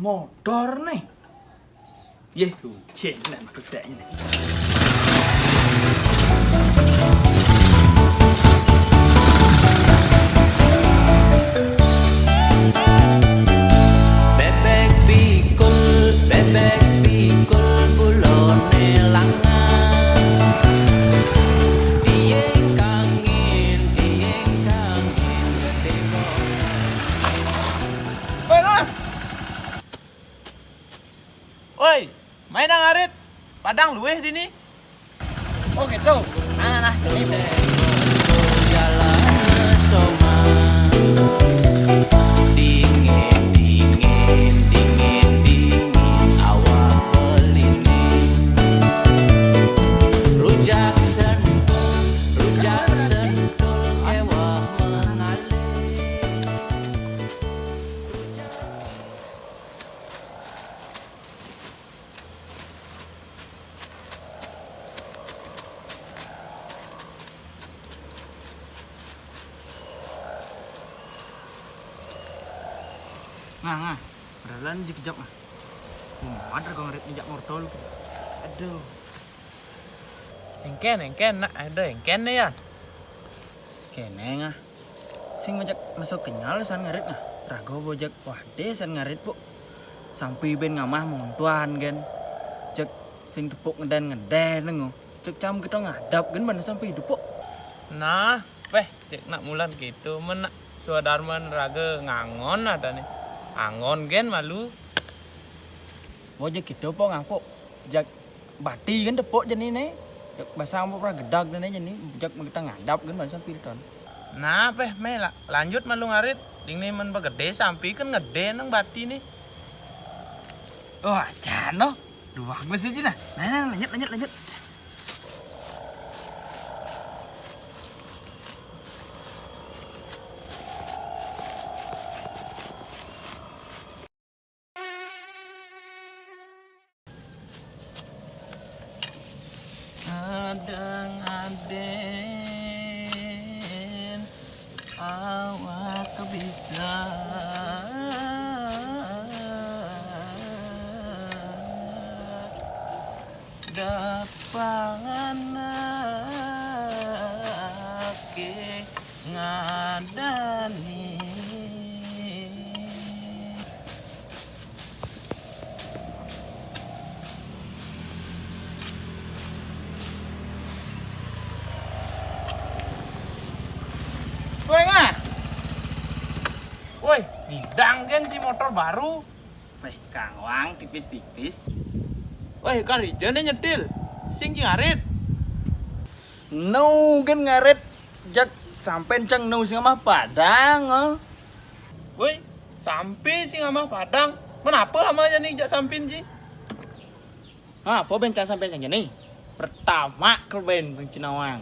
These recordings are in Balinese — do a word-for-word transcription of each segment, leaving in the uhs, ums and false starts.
Motor nih. Yeh, kucing nan kudanya nih. Bebek pikul, bebek pikul, bulone langan. Dieng kangin, dieng kangin, gede kok. Woi, Bang. Woi, main nang arit. Padang luweh dini. Oh gitu. Nah, nah, nah. Ini. Dingin, dingin, dingin, dingin, awak beline. Rujak sentul, rujak sentul, ewah mengalir. Ngah, ngah. Ralan dikejap, ngah. Kumat kok ngarit injak mortol. Aduh. Engken, engken, nak. Aduh, engken nih ya. Kene, ngah. Sing majak masuk kenyal san ngarit, ngah. Rago bojak wade san ngarit, Bu. Sampi ben ngamah montuan gen. Cek sing tepuk ngeden-ngeden nengo. Cek cam kita ngadap gen mana sampai hidup, Bu. Nah, peh, cek nak mulan gitu. Men nak swadarman raga ngangon ada nih. Angon gen malu. Bojak gitu, Po, ngapuk. Jak bati kan tepuk jani ne. Jak basang apa pernah gedag ne jani, jak magetang ngadap kan basa sampi ton. Nah, peh, meh la-, lanjut malu ngarit. Ding ne men begede sampi kan ngede nang bati ne. Wah, jano. Duh, bagus aja nah. Nah, nah, lanjut, lanjut, lanjut. Adang aden awak bisa dapangan ake ngadani. Woi, ngah. Woi, ngidang gen si motor baru. Woi, kangwang tipis-tipis. Woi, kan ijo ne nyetil. Sing ci ngarit. Nu gen ngarit, jak sampen cang nu sing amah Padang, oh. Woi, sampi sing amah Padang. Menapa amah jani jak sampin ci? Ha, apa ben cang sampen cang jani? Pertama kal ben pang ci nawang.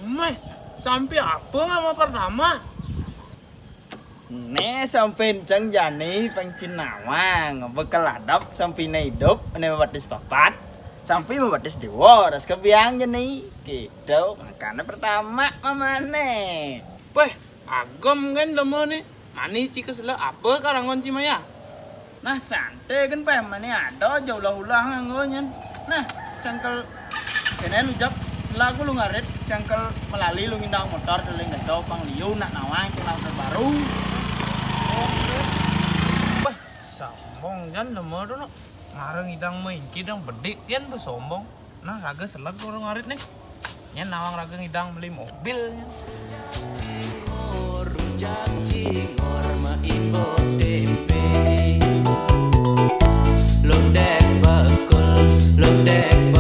Meh, sampi apa ngamah pertama? Ne sampen cang jani pang ci nawang, bekel adap sampi ne idup, ne mabatis papat, sampi mabatis dua, ras kebiang jani. Gitu, makane pertama mamane. Peh, agem kan lemo ne. Mani ci kesela apa karangon ci maya? Nah, sante kan peh mani ada ja ulah-ulah nganggo nyen. Nah, cangkel kene lu jak sela ku lu ngarit, cangkel melali lu ngindang motor deling gedo pang liu nak nawang cangkel terbaru. Wah, sombong jan lemo tu nak. Marang idang maingki dang bedik jan besombong. Nah, raga seleg orang ngarit nih. Nyen nawang raga ngidang beli mobil nyen. Rujak cingor maimbo tempe. Londek bakul, londek